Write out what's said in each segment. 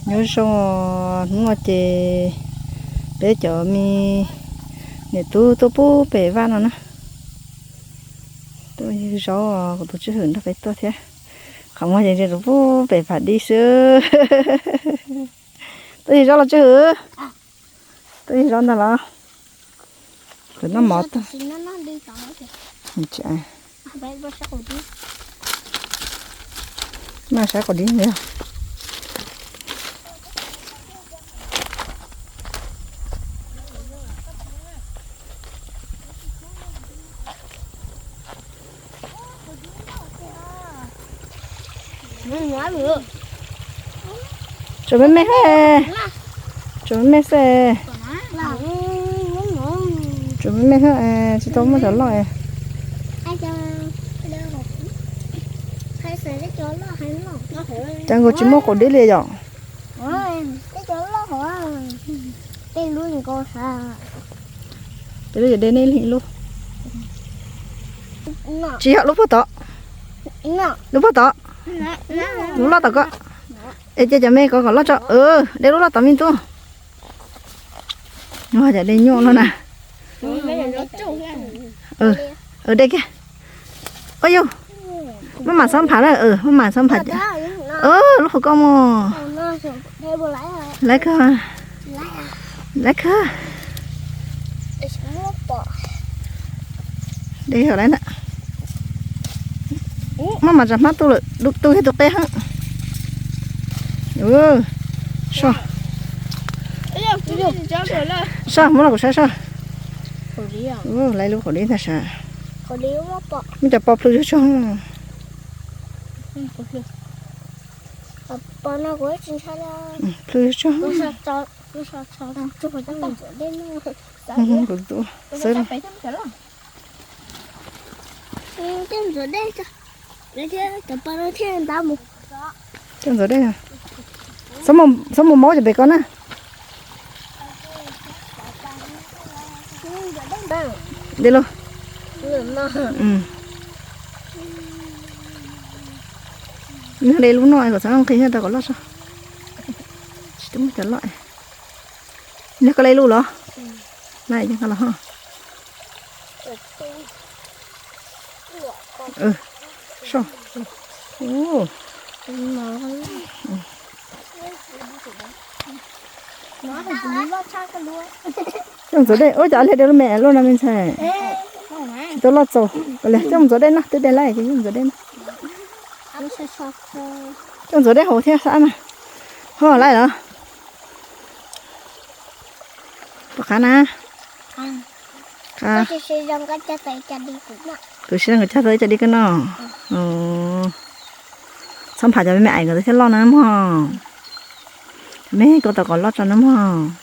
Nyob zoo, hnub no ces peb cov me niam tub tuaj pub pem vaj no na. Tuaj zaub, kuv tus Tswj Hwm nrog peb tuaj thiab. Qhov muag ces rau pub pem phav dib xwb. Tuaj zaub los Tswj Hwm? Tuaj zaub ntag los? Kuv noj mov tag. Noj saib qaum dib yog. Tsuas me me xwb, tsuas me me xwb. Tsuas me me xwb, tsis tau muaj cov loj. Cas nkaus tsis muaj qaum dib li yom? Tej lub de nej li lub. Tsis yog lub puag tod. Lub puag tod. Lub loj tod ko. Es cia cov me ko kom loj tso. De lub loj tod me tub. Cov de nyuaj no na. De kiag. Ua yus, maj mam xob npham na, maj mam xob npham. Lub hauv ko mus. Laiv kawg, laiv kawg. De yog laiv na. Maj mam tsa hmab tu lawm, tu yog tus qe heev. Soj, soj, muab los kuv saib soj. Laiv lub qaum dib ntag sav. Muab cov pos plhws tsuag tsuag. Plhws tsuag tsuag. Coj ntxuav dej, txhob mus maub cov pem ko na. De lauj. Nag de lub no kom txhob nqhis thiab rau kom loj tso. Tsis tau muaj cov loj. Nag koj laiv lub los? Laiv los ho. Soj. Coj ntxuav dej, ua cas liag de lub me luaj no me ntxhais. Tsis tau loj txaus, coj ntxuav dej no, twb de laiv ces coj ntxuav dej no. Coj ntxuav dej hauv thiab sab na. Ho laiv los? Puas qab na? Kuv sib zoo nkawd cog tau ib co dib koj noj. Txhob npham cov me me aim nkawd thiaj loj na mog. Me koj tau kom loj tso na mog.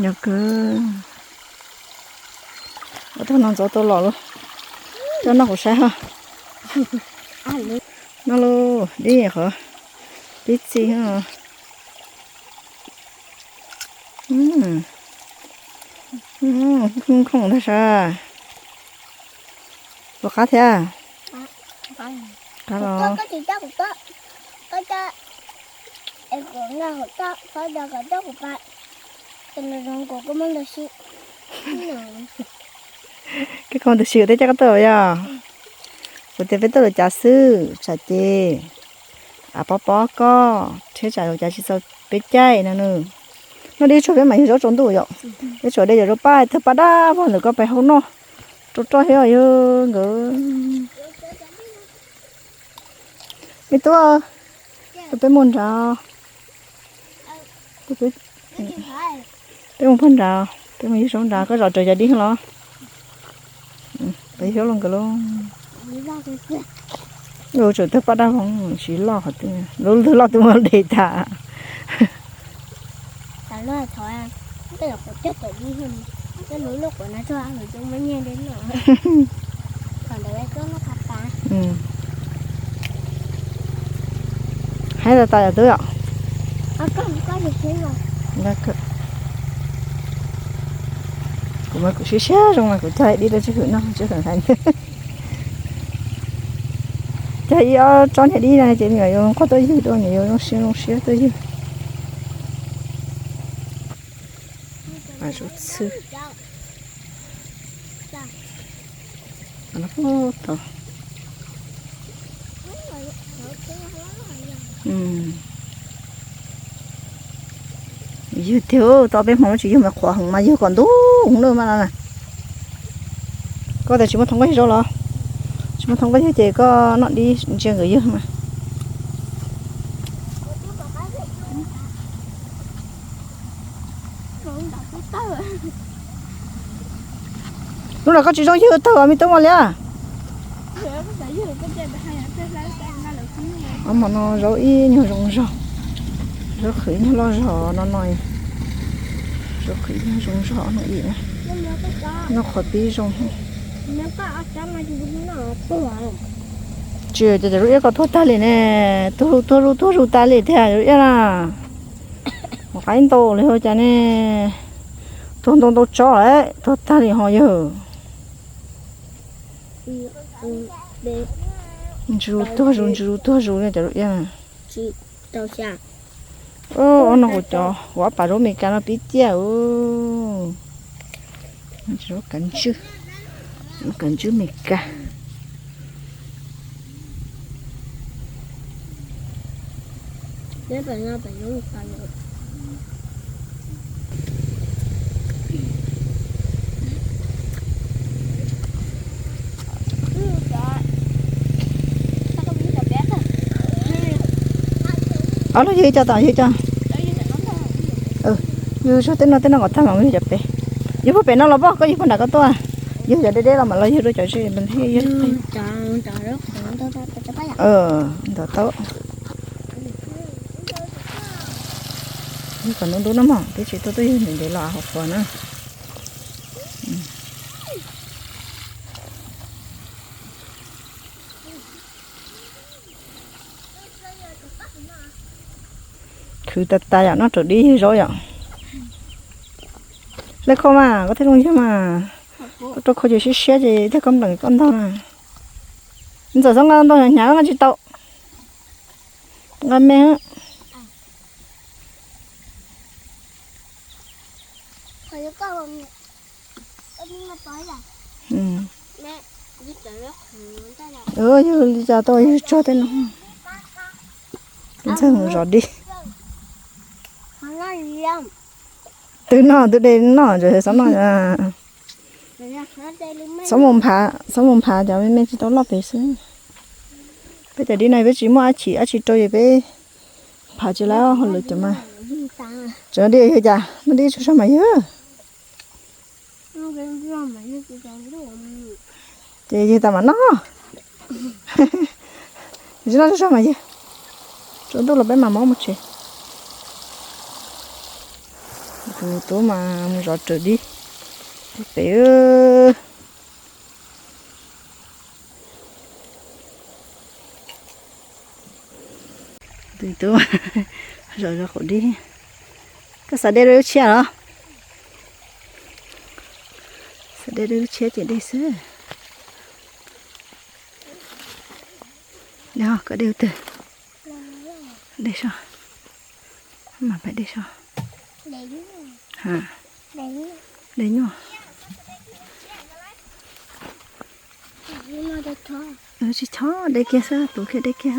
Yog kawg. Ua tag no ntxuav tau los lawm. Coj noj kuv saib ho. Noj lauj, dib qhov pib txi. Nkhooj ntag sav. Puas qab thiab? Qab los. Koj koj tus si tej coj koj tuaj yog? Kuv tias peb tuaj lawv cav xwb tsam ces av pob pob koj thiab tsam lawv cav tsis txaus peb caij no nws. Noj dib tsuag peb mam yug zaub tsaus ntuj yom. Peb tsuas de yuav rau paj tawg paj dab vog ntawm koj peb hau noj. Rau roj thiab yog nkawd. Me tub, peb mus nrad. Peb mus pag nrad, peb mus yug zaub nrad, koj zov raws cov dib los. Peb yug zaub los nkawd lauj. Tseem tawg paj dab voog tsis loj qhov twg, lub twg loj twb muab de tas. Heev tas tas yom tub yom. Kuv mas kuv siab siab zoo mas kuv cog dib rau Tswv Hwm noj, Tswv Hwm hais. Cog ib ob tsob niag dib no ces me nyuam yuav nquag tuaj ywg dua, me nyuam yuav zoo siab zoo siab tuaj ywg. Zuj txhwb no puag tod. Yug tiag, tau peb hmo no tsis yug mas qhuav heev mas yug kom ntub hwv na mas no na. Koj tias tsis muaj thoob nqaij zaub los? Tsis muaj thoob nqaij zaub ces koj noj dib ntsia nkawd yug mas. Lub no koj tsis zoo yug tawg me tub Mos Liab. Hmo no zaub ib nyuag zoo zog, zaub qhwv ib nyuag loj zog no no. Zaub qhwv ib nyuag zoo zog no im na. Noj qhuav pib zoo. Tsis ces cov zaub iab ko tuag tag li ne, tuag zuj tuag zuj tuag zuj tas li tiag zaub iab na. Mus qaib ntau li ho cas ne, tuag ntau ntau tsob lawm, tuag tag li ho yawg. Ntsis zuj tuag zuj, ntsis zuj tuag zuj ne cov zaub iab na. Ob no kuv cov, kuv ob pam zaub Meskas no pib ciaj. Zaub kav ntswj, kav ntswj Meskas. Ob lub yug cov tom yug cov. Yug zog tej no tej no kom tag mas yug cov pem. Yug puag pem no los poj, koj yug puag nram koj tuaj. Yug cov deb deb los mam los yug rau cov ze. Ntov tau. Yug kom ntub ntub no mog, twb tsis tuaj tuaj yug ntev ntev los hauv qhuav na. Khwv tas tas yom, noj raws dib yug zaub yom. Hle khau mas, koj thiaj zoo yug mas. Koj rau khau ces siab siab ces thiaj koj npleem koj ntog na. Ntxawm txhob nqa ntog hnyav hnyav nqa tsis tau. Nqa me. Yug li cas tau yug tsuag tej no. Ntxawg zov dib. Twb noj twb de noj, txhob noj. Txhob mus nphav, txhob mus nphav cov me me tsis tau loj pem xwb. Peb cov dib no peb tsis muaj dab tsi, dab tsi rau ces peb nphav tsis lawm hauv lawv cov mas. Tseem noj dib yog cas, noj dib tsuag tsuag mas yog. Ces yog tas mam noj. Tsis noj tsuag tsuag mas yog. Tsaus ntuj los peb mam mus mus tsev. Tus tub mas mus zov raws dib pem. Tus tub zov zov qaum dib. Koj xav de rau lub tshiab los? Xav de rau lub tshiab ces de xwb. Koj de twg? De so. Mam pais de so. De nyuaj. Tsis chob, de kiag xwb, tus kiag de kiag.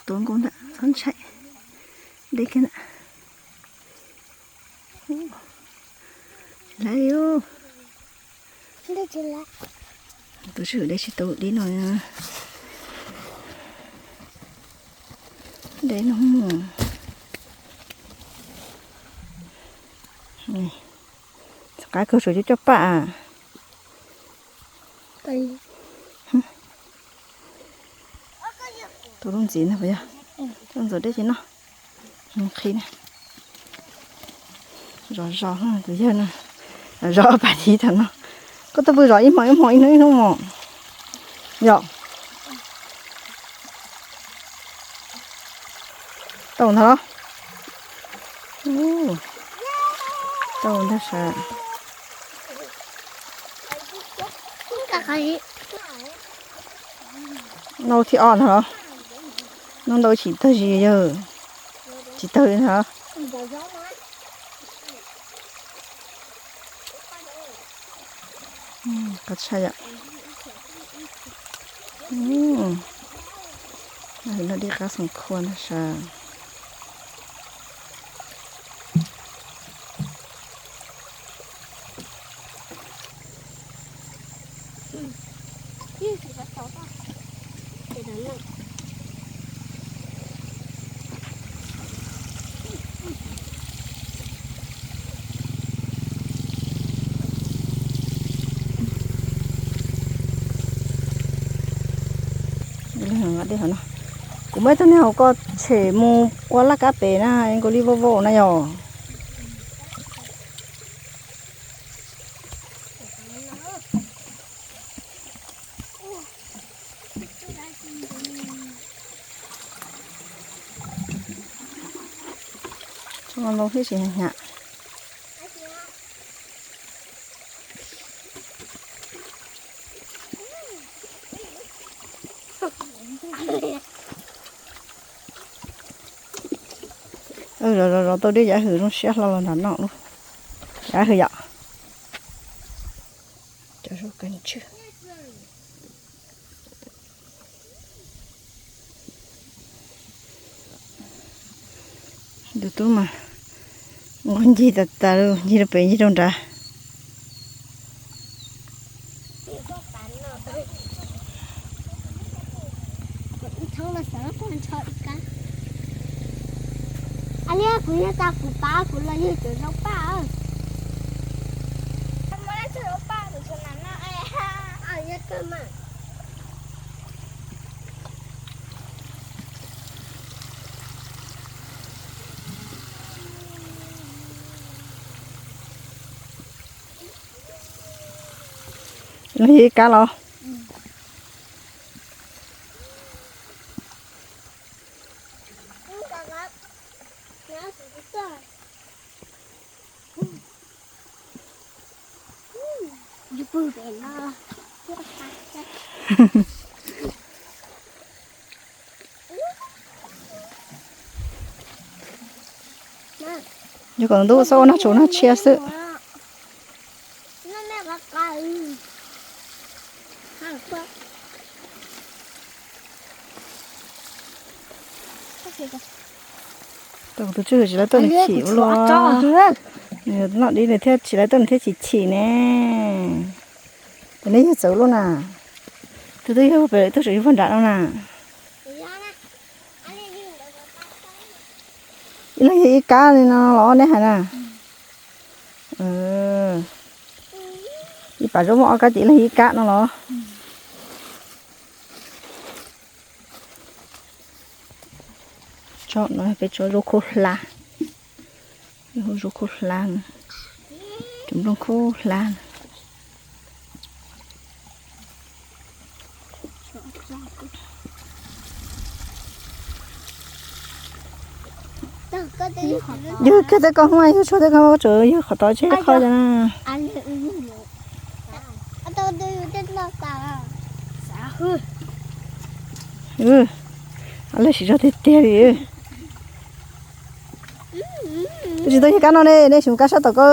Tuav nkaus ntawm txhob ntshai. De kiag ntawm. Tsis laib li. Tus tswv de tsis tau dib no. De no. Qab kawg, suav coj coj paj. Tus lub ntxiv no puas yog? Coj ntxuav dej ces noj. Nqhis na. Zov zov tus yawg na. Zov pas dib thaum no. Koj tuaj pw zov ib hmo ib hmo ib hnub ib hnub mos. Yom. Tau ntag los? Tau ntag sav. Noj thiab ob ntag los? Noj ntau tsis tawg zis yawg. Tsis tawg li ntag. Qab tshaj yom. Noj dib qab xoom khua ntag sav. Kuv muaj ib tug niag hauv ko tshem mus ua laj kab pem na, nkaus li vau vau na yom. Tshuav ntau thiab tsis hnyav. Zov zov tau dib yav hwm zoo siab hlo los nram no lub. Yav hwm yom. Cov zaub kawg ntswg. Tus tub mas nqus ncig tas tas li, ncig rau pem ncig rau nrad. Kuv yog tas kuv pab kuv los yog cov zaub paj. Los yog ib kab los? Yog kom ntub xwb ua noj tshauv noj tshia xwb. Tus tswj hwm tsis lawv tuaj nws chim ua luaj. Noj dib nws thiaj tsis lawv tuaj nws thiaj chim chim ne. Ces neb yog txawv luaj na. Tus twb yog pem lawm tuaj tseem yog puag nram no na. Ib leeg yog ib kab li no los neb hais na. Ib pam zaub muaj ob kab ces ib leeg ib kab no los. Tso no peb tso zaub khuab hlab. Zaub khuab hlab, cov nplooj khuab hlab. Yog kiag tej ko hmab, yog tshuav tej ko tsam yog qhov tod tseg qhov na. Lawv siv zog tiag tiag li. Tsis tau yog kab no ne, nej siv kab sab tom ko.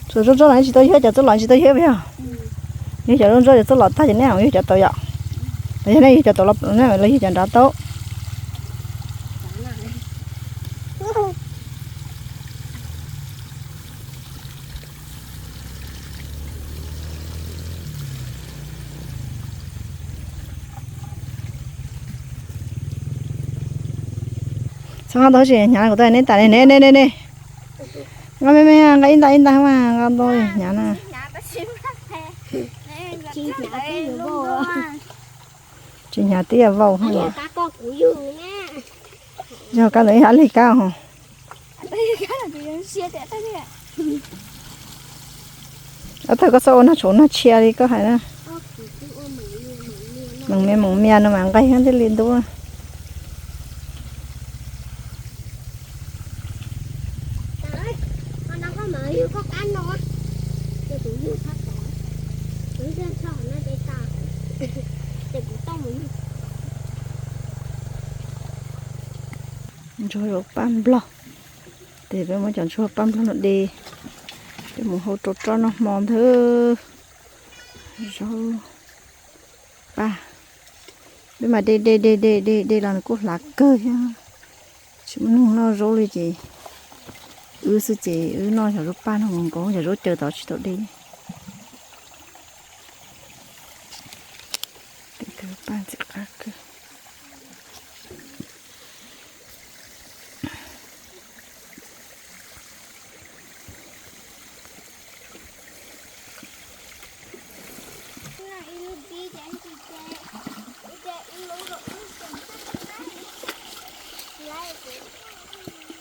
Tsuas zoo zoo los tsis tau yog, cov txuj lom tsis tau yog puas yog? Yog cov zoo zoo cov txuj lom tag ces neb yog cov tau yom. Los yog nej yog cov tau los yog cov nrad tau. Txhob nqa tau tsis hnyav kuv tau neb tas ne ne ne ne. Nqa me me nqa ib nta ib nta mas nqa tau hnyav na. Tsis hnyav twb yog vau. Yog kab ntawd ib hab lig kab ho. Ob tawg koj txhob ua nag tshauv nag tshia li koj hais na. Meem mias meem mias no mas nqaij thiaj li ntub. Yug koj qab no, ces kuv yug txhob tod, kuv yog txhob no ces tas, ces kuv tau mus yug. Ntsuag zaub paj nplog, ces peb muab cov ntsuag paj nplog no de, peb mus hau rau roj noj hmo ntag. Zaub paj, peb mas de de de de de de los nws kuj hlav kawg thiab. Tsis muaj neeg noj zaub li ces wb xwb ces wb noj cov zaub paj no mus nkaus, cov zaub caws tod tsis tau de. Paj ntxim qab kawg.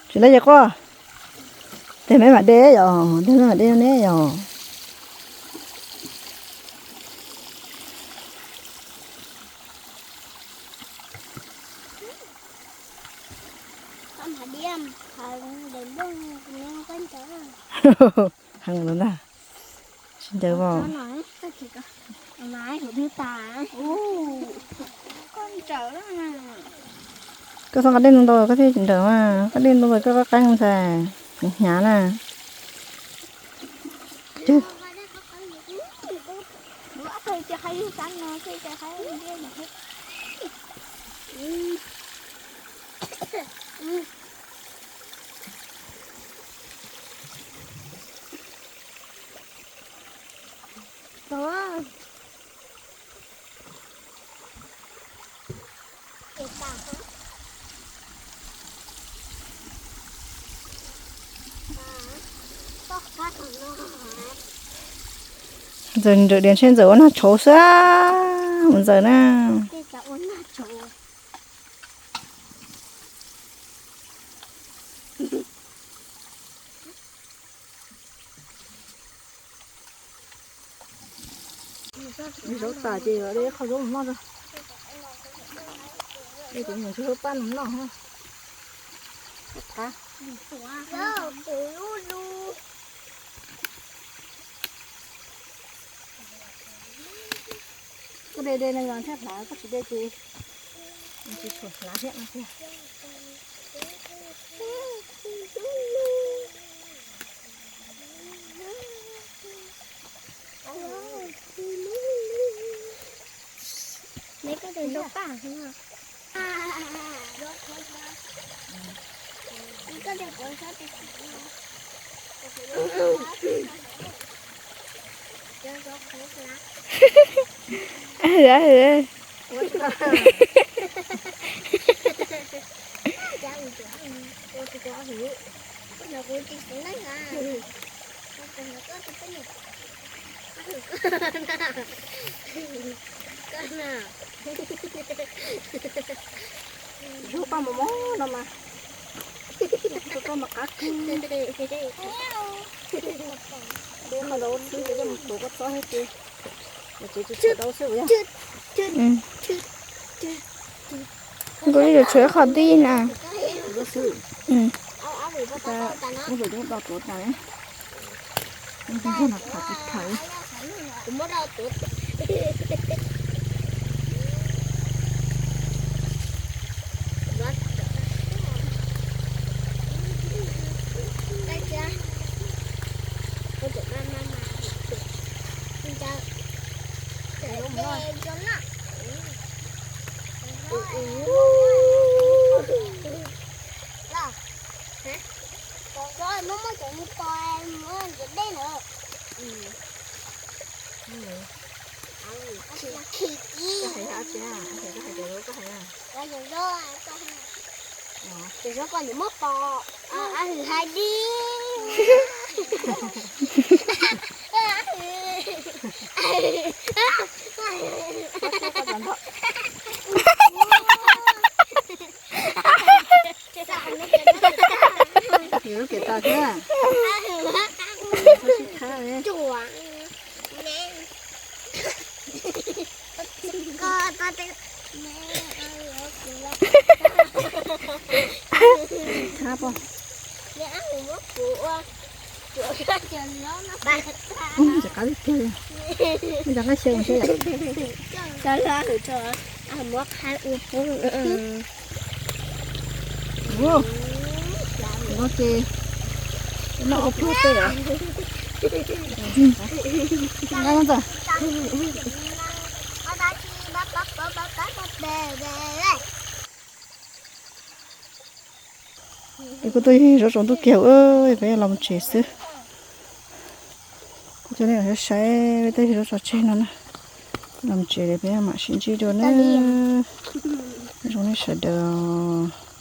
Tsis lawv ces quaj, ces meb mam de yom, ces meb mam de ne yom. Heev lawm ntag. Tsis ncaws os. Koj txhob nqa dej ntau ntau, koj thiaj ncaws mas, koj dej ntau ntau koj qab qeeb ntxhais, hnyav na. Ntxawm nrawm diav ntshe ntxawm ua nag tshauv xwb, mus ntxawm na. Zaub tas ces yuav de qho zaub mus noj. De cov niam zaub paj mus noj. Koj de de no yog thiaj hlav, koj tsis de ces tsis tshua hlav thiab no tiag. Zaub paj mos mos no mas, zaub paj mos qab kawg. Dej qhov zaub xwb ces mus tuav koj txob thiab ces, ces tsis tshua dau xwb yog. Nkaus li yuav tshuav ib qho tib na. Ub, ub, ub, ub, ub, ub. Muab muab cov ni pos muab cov dej na. Koj hais, koj hais, koj hais. Cov zaub koj niam muab pos, a hwm hais di. Yus lub kev tas thiab. Txhob sib thab li. Thab pog. Rov qab tiag, rov qab xyaw saib yom. Ua, ces noj ua plub tej os. Nqa ntawd. Es kuv tuaj yug zov tsaus ntuj kiag, peb los mus tsev xwb. Kuv coj nej los saib peb tej zov tso tseg no na. Los mus tsev, peb mam sib ntsib dua na. Zoo nej sawv daws.